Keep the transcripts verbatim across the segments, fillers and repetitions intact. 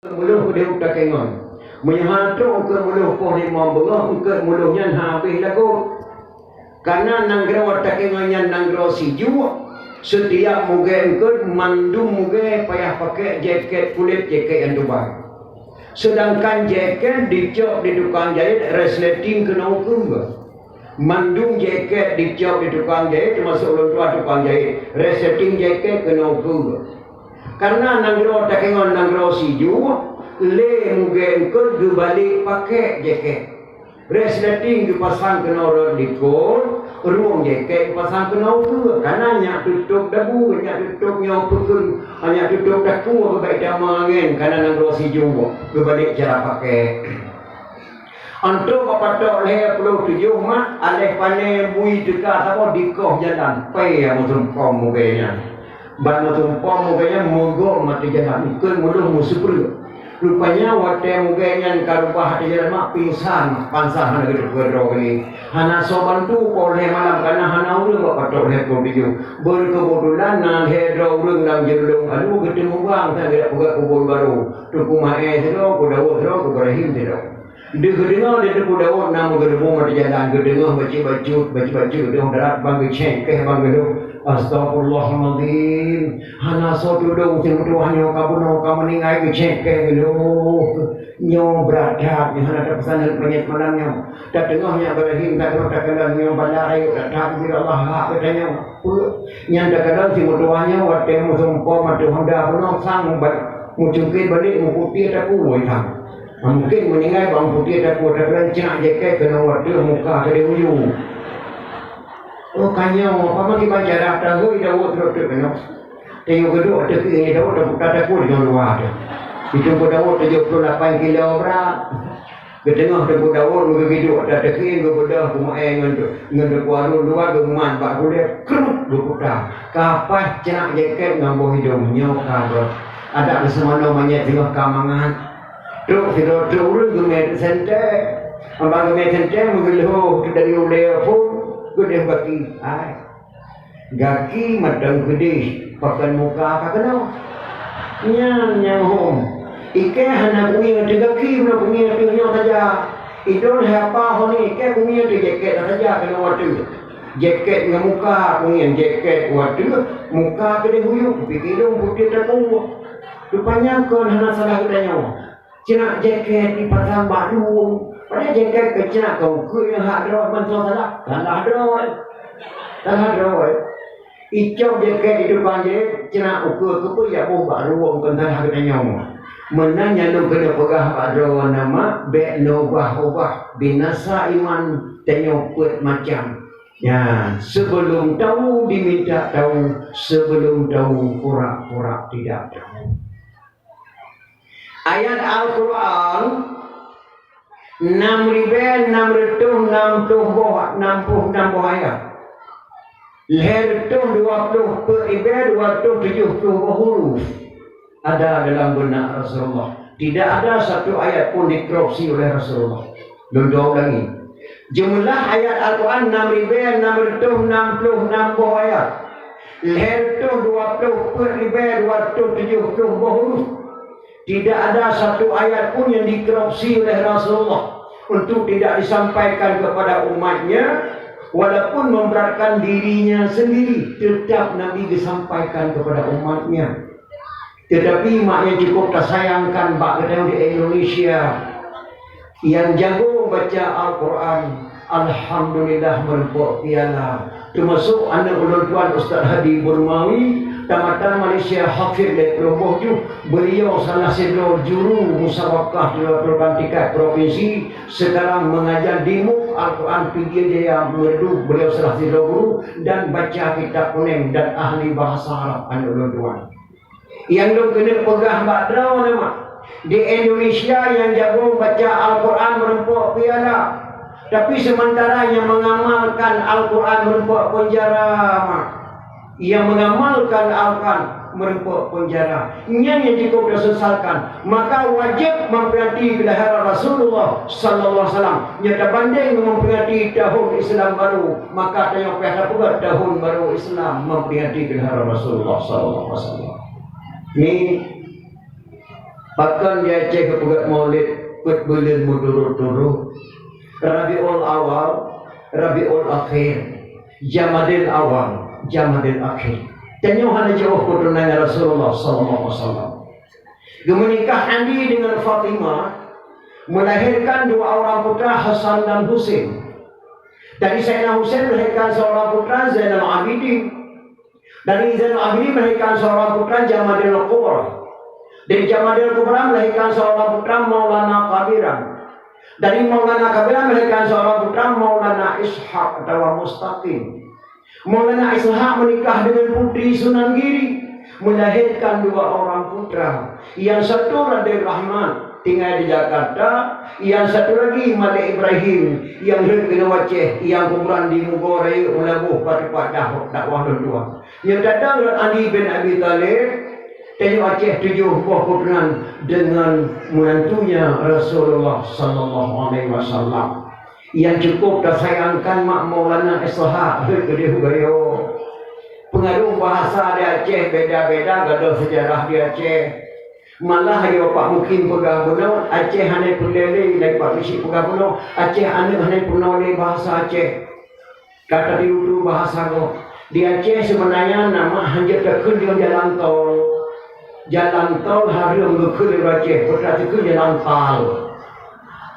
Meulôh keudéh u Takengon. Meunyoe han trok eungkôt meulôh poh limong beungoh, eungkôt meulôh nyan habéh lagoe. Kareuna nanggroe Takengon nyan nanggroe sijuek, seutiab mugée eungkôt mandum mugée payah pakék jakét kulét, jakét nyang tubai. Seudangkan jakét dicok di tukang jahét, resleting keunoe ukeue. Mandum jakét dicok di tukang jahét, teumasok lôn tuan tukang jahét, resleting jakét keunoe ukeue. Kareuna nanggroe Takengon nanggroe sijuek, lé mugée eungkôt geubalek pakék jakét. Resleting geupasang keunoe rot likot, rueng jakét geupasang keunoe ukeue. Kareuna nyak tutôp dabu, nyak tutôp nyoe peukeueng, nyak tutôp takue keubai tamong angén, kareuna nanggroe sijuek geubalek cara pakék. Antroe bak patok lhée ploh tujoh mat, aléh pané bui teuka saboh dikoh jalan, pé nyang meusumpom mugée nyan. Ban meusumpom mugée nyan meugom ateueh jalan, eungkôt meulôh meuseupreuek. Rupanya watée mugée nyan ka reubah ateueh jalan mat, pingsan, pansan hana geuteupeue droe geuh. Hana soe bantu poh lhée malam, kareuna hana ureuëng bak patok lhée ploh tujoh. Beukeubetulan na lhée droe ureuëng lam jeulong, aduh, geuteumubang, tan geudak peugah kubur barô. Teungku Maé sidroe, Teungku Daud sidroe, Teungku Ibrahim sidroe. Deuh geudeungoe lé Teungku Daud na meugeureuboh mat jalan, geudeungoe bacut-bacut, bacut-bacut geudeungoe darat, ban geucék keuh ban geulôh, "Astagfirullahalazim! Hana soe tudong si meutuwah nyoe ka bunoe, ka meuninggai," geucék keuh geulôh. Nyoe brat that, nyoe hana tapeusaneut manyét malam nyoe. Tateungoh nyak Ibrahim, tateungoh takalon nyoe bala rayeuk that-that, ubé Allah hak geutanyoe. Peue? Nyan takalon si meutuwah nyoe watée meusumpom ateueh honda bunoe sang mubat, meucungkét balek meuputéh takue itam. Mungken meuninggai bak meuputéh takue, takalon ceunak jakét keunoe watée muka keudeh uyu. Oh, ka nyoe, apa meukiban cara tahôi Daud rot teuk keunoe. Tayue geuduek ateueh keuieng Daud, tabuka takue di luwa teuh. Itu pun Daud tujoh puluh lapan kilo brat. Geuteungoh Teungku Daud meugeuduek ateueh keuieng, geubeudôh Teungku Maé ngon, ngon Teungku Harun dua geumat bak gulée, kruk geuputa. Ka paih ceunak jakét ngon boh idong, nyoe ka rot. Adak geuseumanoe manyét singoh ka mangat. Trok sidroe trok ureuëng geumé sentée. Ban geumé sentée meugeulhôh dari ulée phon, geudeh gaki. Hai. Gaki mantong keudeh, pakon muka ka keunoe. Nyan nyang hom. Ikée hana beungieng ateueh gaki, meunan beungieng ateueh nyoe saja. Idong hai apa honi, ikée beungieng ateueh jakét saja keunoe watée. Jakét ngon muka beungieng, jakét watée, muka keudeh uyuek, pike idong putéh takue. Rupanya kon hana salah geutanyoe. Ceunak jakét dipasang bak luwong. Padahai jakét keu ceunak keu ukeue nyang hak droe, mantong salah. Salah droe. Salah droe. Icok jakét di tukang jahét, ceunak ukeue keupeue jak boh bak luwong, kon salah geutanyoe. Meunan nyang lôn keuneuk peugah bak droe, nama, bék neuubah-ubah, binasa iman tanyoe peuet macam. Ya, sebelum tahu diminta tahu, sebelum tahu pura-pura tidak tahu. Ayat Al-Quran, nam ribée nam reutôh nam ploh boh, nam ploh nam boh ayat. Lhée reutôh dua ploh peuet ribée dua reutôh tujoh ploh boh huruf ada dalam beunak Rasulullah. Tidak ada satu ayat pun dikorupsi oleh Rasulullah. Lôn ulangi. Jumlah ayat Al-Quran nam ribée nam reutôh nam ploh nam boh ayat. Lhée reutôh dua ploh peuet ribée dua reutôh tujoh ploh boh huruf. Tidak ada satu ayat pun yang dikorupsi oleh Rasulullah untuk tidak disampaikan kepada umatnya, walaupun memberatkan dirinya sendiri, tetap Nabi disampaikan kepada umatnya. Tetapi mak nyang cukup tasayangkan bak geutanyoe di Indonesia, nyang jago baca Al-Quran, alhamdulillah, meureumpok piala. Teumasok aneuk ulôn tuan Ustaz Hadi Burmawi, tamatan Malaysia, hafid lé ploh boh juh. Beliau salah sidroe juru musabaqah di luar tingkat provinsi, sekarang mengajar di MUK Al-Quran Pidie Jaya Meredu. Beliau salah sidroe guru dan baca kitab Kuneng dan ahli bahasa Arab aneuk ulôn tuan. Nyang lôn keuneuk peugah bak droeneuh, di Indonesia nyang jago baca Al-Quran meureumpok piala, tapi sementara nyang mengamalkan Al-Quran meureumpok penjara, mak. Nyang mengamalkan Al-Quran meureumpok penjara. Nyan nyang cukup disesalkan. Maka wajib memperingati kelahiran Rasulullah sallallahu alaihi wasallam. Nyata banding memperingati tahun Islam baru, maka tanyoe payah tapeugah tahun baru Islam memperingati kelahiran Rasulullah sallallahu alaihi wasallam. Ni Pakon di Aceh geupeugét Maulid peuet buleuen meuturot-turot. Rabiul Awal, Rabiul Akhir, Jamadil Awal, Jamadil Akhir. Tanyoe hana jiôh keuturonan Rasulullah sallallahu alaihi wasallam. Geumeunikah Andi dengan Fatimah, melahirkan dua orang putra Hasan dan Husain. Dari Sayyidina Husain melahirkan seorang putra Zainal Abidin. Dari Zainal Abidin melahirkan seorang putra Jamadil Kubra. Dari Jamadil Kubra melahirkan seorang putra Maulana Kabiran. Dari Maulana Kabiran melahirkan seorang putra Maulana Ishak atau Mustaqim. Maulana Ishak menikah dengan putri Sunan Giri, melahirkan dua orang putra. Yang satu Raden Rahmat, tinggal di Jakarta, yang satu lagi Malik Ibrahim, yang rhot keunoe Aceh, yang kuburan di Mugo Rayeuk Meulaboh, pat-pat dak-, dakwah lôn tuan. Nyang datang Andi bin Abi Thalib, tanyoe Aceh tujoh boh keuturonan dengan menantunya Rasulullah sallallahu alaihi wasallam. Nyang cukup tasayangkan mak Maulana Ishak, heuet keudeh u Gayo. Peungaruh bahasa di Aceh beda-beda, gadôh seujarah di Aceh. Malah ayo Pak Mukim peugah bunoe, Aceh hana peulele, lai Pak Mukim peugah bunoe, Aceh aneuk hana peunoh lé bahasa Aceh. Ka tatiru-tiru bahasa gob. Di Aceh seubeunanya nama hanjeuet takheun deungon jalan tol. Jalan tol hareuem geukheun lé ureueng Aceh, peue takheun jalan tal.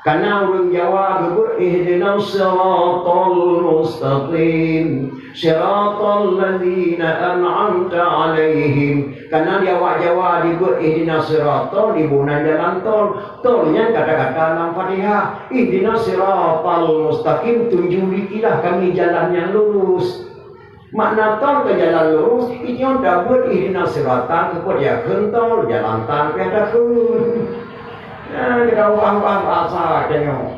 Kana ureueng Jawa geubeuet ihdinas siratal mustaqim, siratal ladzina an'amta 'alaihim. Kana di awak Jawa dibeuet ihdinas siratal, di bunan jalan tol. Tol nyan kata-kata lam Fatihah. Ihdinas siratal mustaqim, tunjulikilah kami jalan yang lurus. Makna tol keu jalan lurus, inyoe tabeuet ihdinas siratal keu pot ya kheun tol, jalan tan pih takheun. Nah, kita ubah-ubah bahasa tanyoe.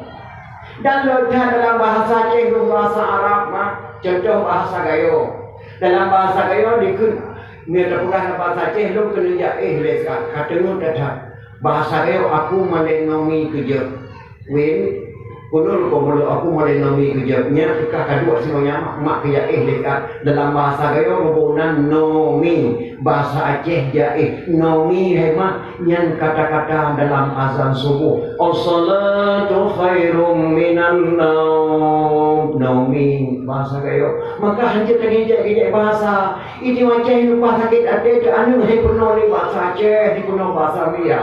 Dan leucah dalam bahasa Aceh, bahasa Arab mah, contoh bahasa Gayo. Dalam bahasa Gayo dikheun, nyoe tapeugah dalam bahasa Aceh, lôn keuneuk jak éh lé ka, ka teungeut that-that. Bahasa Gayo, aku malée nomi keujeuet. Win, kunul ko mulo aku malée nomi keujeuet. Nyan ka kaduek sinoe nyan mak, mak keujaéh lé ka. Dalam bahasa Gayo ruboh nan nomi, bahasa Aceh jaéh. Nomi hai mak, nyan kata-kata dalam azan subuh. As-salatu khairum minan naum. Nomi, bahasa Gayo. Maka hanjeuet lagée jak-jak bahasa. Ini Aceh leupah sakét até teu aneuk hai peunoh lé bahasa Aceh, dipeunoh bahasa India.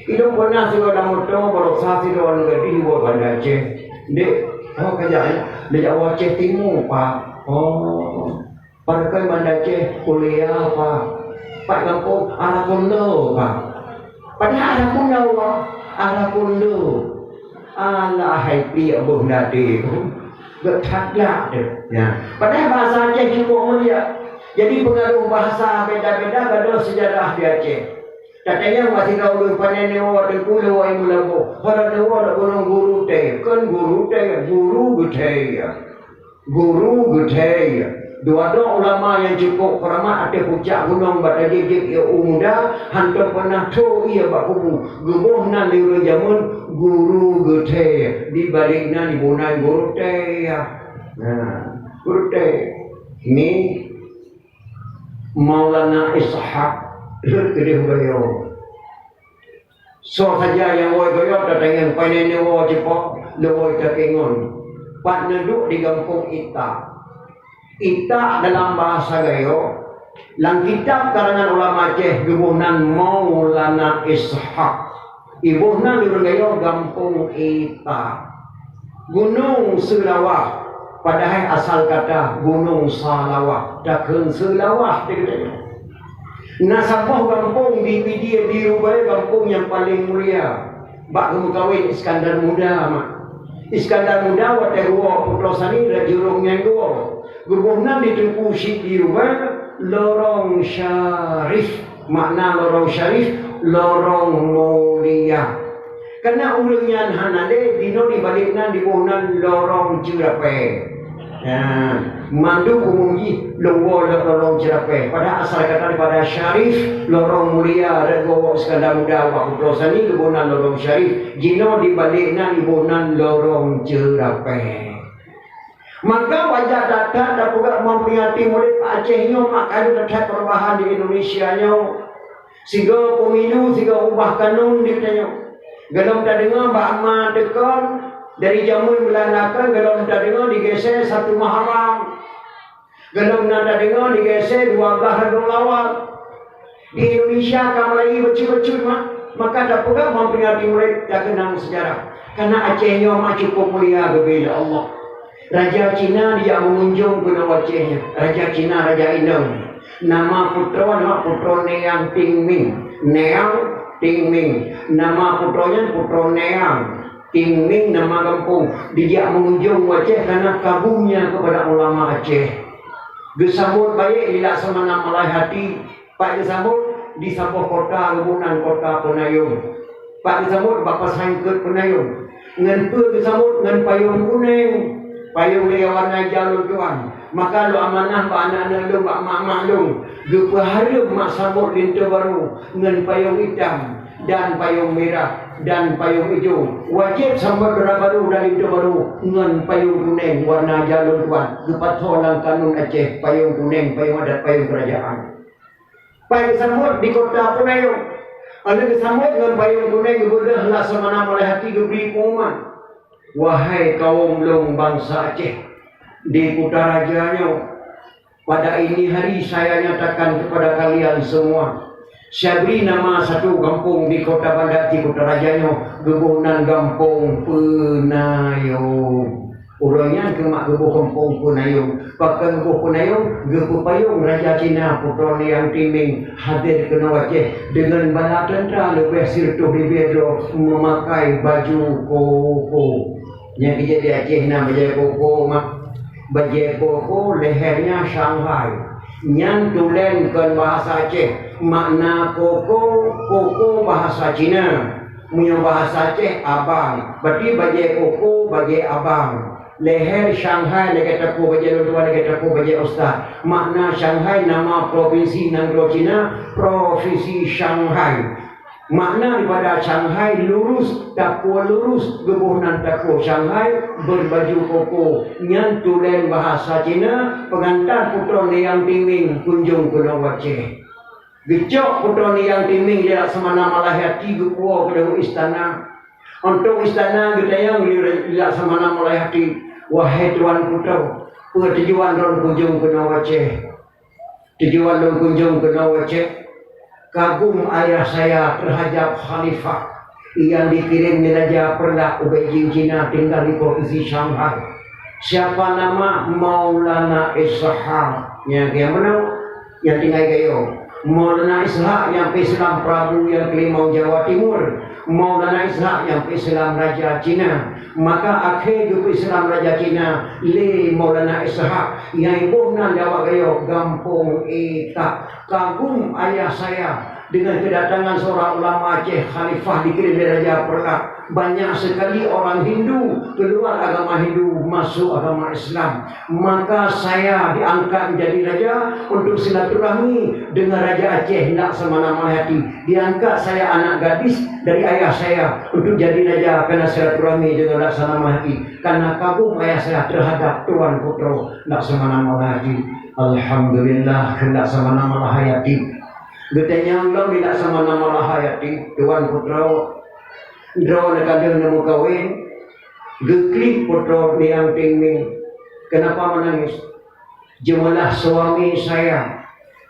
Ilôn peunah sidroe lam moto baroesa sidroe aneuk gadih u Banda Aceh. Ndék, oh ka jak, ya? Ndék jak u Aceh Timu, Pak. Oh. Padahai Banda Aceh kuliah, Pak. Pat gampông, Arakundo, Pak. Padahai Arakundo, Pak. Arakundo. Alah hai piek boh dati. Geuthagak deh. Ya. Padahai bahasa Aceh cukup mulia. Jadi pengaruh bahasa beda-beda, gadoh sejarah di Aceh. Tatanyong bak sidroe ureueng pané neuwoe Teungku lé woe Meulaboh. Hana neuwoe dak gunong guru tée, kon guru tée, guru geuthée. Guru geuthée. Dua droe ulama nyang cukup keuramat ateueh pucak gunong bak tajék-jék ié u muda, hantom peunah tho ié bak kubu. Geuboh nan lé ureueng jameun guru geuthée. Di balek nan iboh nan guru tée. Nah, guru tée. Ni Maulana Ishak rhot keudeh u Gayo. Soe saja nyang woe Gayo tatanyong, pané neuwoe cit, lé woe takeungon. Pat neuduek di gampông Itak. Itak dalam bahasa Gayo, lam kitab karangan ulama Aceh geuboh nan Maulana Ishak. Iboh nan di ureueng Gayo gampông Itak. Gunong Seulawah, padahai asal kata Gunong Salawah, takheun Seulawah teuh geutanyoe. Na saboh gampông di Pidie di Rubée, gampông nyang paleng mulia, bak geumeukawen Iskandar Muda, mak. Iskandar Muda watée geuwoe Putroe Sani rot jurông nyang geuwoe. Geuboh nan di Teungku Syik di Rubée, Lorong Syarif. Makna Lorong Syarif, lorong mulia. Karena ureueng nyan hana lé, dinoe di balek nan diboh nan Lorong Ceurapée. Nah, mandum umum jih lôn woe lé Lorong Ceurapée. Padahai asal kata daripada Syarif, lorong mulia, rot geuwoe Iskandar Muda bak Putroe Sani geuboh nan Lorong Syarif. Jinoe di balek nan diboh nan Lorong Ceurapée. Maka wajar that-that tapeugah memperingati Maulid Aceh nyoe, mak, ka lheueh that-that perubahan di Indonesia nyoe. Sigoe pemilu, sigoe ubah kanun di tanyoe. Gohlom tadeungoe bak ma teukon, dari jameun Beulanda kon gohlom tadeungoe digese satu Muharram. Gohlom na tadeungoe digese dua blah Rabiul Awal. Di Indonesia ka mulai bacut-bacut, mak. Maka tapeugah memperingati Maulid, takeunang sejarah. Karena Aceh nyoe mak cukup mulia geubri lé Allah. Raja Cina dijak mengunjung keunoe Aceh nyoe. Raja Cina, raja inong. Nama putroe, nama putroe Neang Ting Ming. Neang Ting Ming. Nama putroe nyan putroe Neang. Ting Ming nama gampông. Dijak mengunjung u Aceh karena kagumnya kepada ulama Aceh. Geusambot baik di Laksamana Malai Hati. Pat geusambot di saboh kota, geuboh nan kota Peunayong. Pat geusambot bak pasangkeut Peunayong. Ngon peue geusambot? Ngon payong kuneng. Payong lagèe warna ija lôn tuan. Maka lôn amanah bak aneuk-aneuk lôn, bak mak-mak lôn, geupeuhareuem mak sambot linto barô ngon payong itam dan payong mirah dan payong ijo. Wajéb sambot dara barô dan linto barô ngon payong kuneng warna ija lôn tuan. Geupasoe lam kanun Aceh, payong kuneng, payong adat, payong keurajeuen. Pat geusambot di kota Peunayong. Óh lheueh geusambot ngon payong kuneng, geubeudôh Laksamana Malai Hati geubri peungumuman, "Wahai kawöm lôn bansa Aceh, di Kutaraja nyoe, pada ini hari saya nyatakan kepada kalian semua, saya beri nama satu gampông di Kota Banda, di Kutaraja nyoe, geuboh nan Gampông Peunayong." Uroe nyan keuh mak geuboh Gampông Peunayong. Pakon geuboh Peunayong? Geupeupayong Raja Cina, putroe Neang Ting Ming, hadir keunoe Aceh deungon bala teuntra leubeh sireutôh ribèe droe meumakai baju koko. Nyang geujadi Aceh na bajèe koko, mak. Bajèe koko, lehernya Shanghai. Nyan tulen kon bahasa Aceh. Makna koko, koko bahasa Cina. Meunyoe bahasa Aceh, abang. Berarti bajèe koko, bajèe abang. Leher Shanghai lagèe tako bajèe lôn tuan, lagèe tako bajèe ustaz. Makna Shanghai nama provinsi nanggroe Cina, Provinsi Shanghai. Makna daripada Shanghai lurus, tako lurus, geuboh nan tako Shanghai, berbaju koko. Nyan tulen bahasa Cina, pengantar putroe Neang Ting Ming kunjung keunoe Aceh. Geucok putroe Neang Ting Ming lé Laksamana Malai Hati geupuwoe keunoe istana. Óh teuk istana geutanyong lé Laksamana Malai Hati, "Wahai tuan putroe, peue tujuan droen kunjung keunoe Aceh?" "Tujuan lôn kunjung keunoe Aceh, kagum ayah saya terhadap khalifah yang dikirim lé Raja Peureulak u Beijing, Cina, tinggal di provinsi Shanghai. Siapa nama? Maulana Ishaq." Nyang kian meunan, nyang tinggai gayong. Maulana Ishaq nyang peuislam Prabu nyang keulimong Jawa Timur. Maulana Ishaq nyang peuislam Raja Cina. Maka akhé geupeuislam Raja Cina lé Maulana Ishaq nyang iboh nan di awak gayong Gampông Etak. Kagum ayah saya dengan kedatangan seorang ulama Aceh, khalifah dikirim dari Raja Peureulak. Banyak sekali orang Hindu keluar agama Hindu masuk agama Islam. Maka saya diangkat menjadi raja untuk silaturahmi dengan Raja Aceh Laksamana Malai Hati. Diangkat saya anak gadis dari ayah saya untuk jadi raja karena silaturahmi dengan Laksamana Malai Hati. Karena kagum ayah saya terhadap Tuan Putroe Laksamana Malai Hati. Alhamdulillah, kheun Laksamana Malai Hati. Geutanyong lom lé Laksamana Malai Hati, "Tuan Putroe, droeneuh ka lheueh neumeukawen?" Geuklik putroe Neang Ting Ming. "Kenapa menangis?" "Jumlah suami saya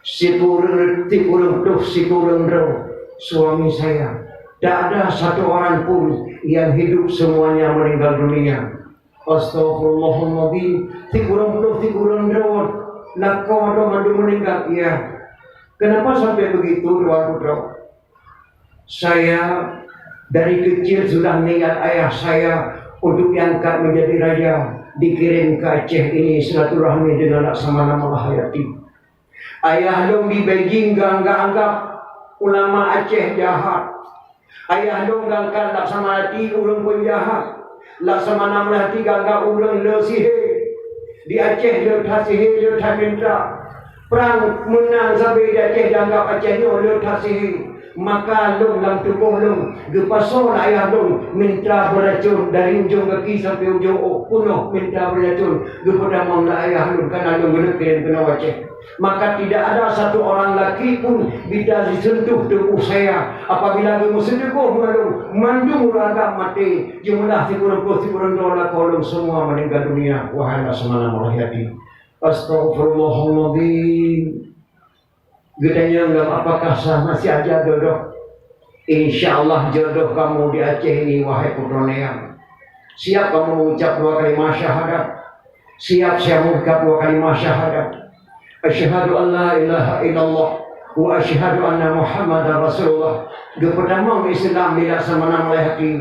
sikureueng, sikureueng ploh sikureueng droe suami saya. Tak ada satu orang pun yang hidup, semuanya meninggal dunia." "Astagfirullahaladzim, sikureueng ploh sikureueng droe, lakoe droe mandum meuninggai?" "Iya." "Kenapa sampai begitu, Tuan Putroe?" "Saya dari kecil sudah niat ayah saya untuk diangkat menjadi raja, dikirim ke Aceh ini silaturahmi dengan Laksamana Malai Hati. Ayah lôn di Beijing geuanggap-anggap ulama Aceh jahat. Ayah lôn geuanggap Laksamana Hati ureueng peunjahat. Laksamana Malai Hati geuanggap ureueng le sihé. Di Aceh le that sihé, le that minta. Prang meunang sabe di Aceh, dianggap Aceh nyoe le that sihé. Maka lôn lam tuboh lôn geupasoe lé ayah lôn minta beuracon, dari ujong gaki sampoe ujong ôk peunoh minta beuracon geupeutamong lé ayah lôn, kana lôn geuneuk keunoe u Aceh. Maka tidak ada satu orang laki pun bisa disentuh tubuh saya. Apabila geumeuseudeukôh ngon lôn, mandum ureueng agam maté, jumlah sikureueng ploh sikureueng droe lakoe lôn, semua meninggal dunia. Wahai Laksamana Mulyadi. Astaghfirullahaladzim. Geutanyong lom, apakah sah masih ada jodoh? Insya Allah jodoh kamu di Aceh ini, wahai putroe nyan. Siap kamu mengucap dua kalimat syahadat? Siap saya mengucap dua kalimat syahadat? Asyhadu an la ilaha illallah wa asyhadu anna Muhammadar Rasulullah. Geupeutamong Islam di Laksamana Mulyadi.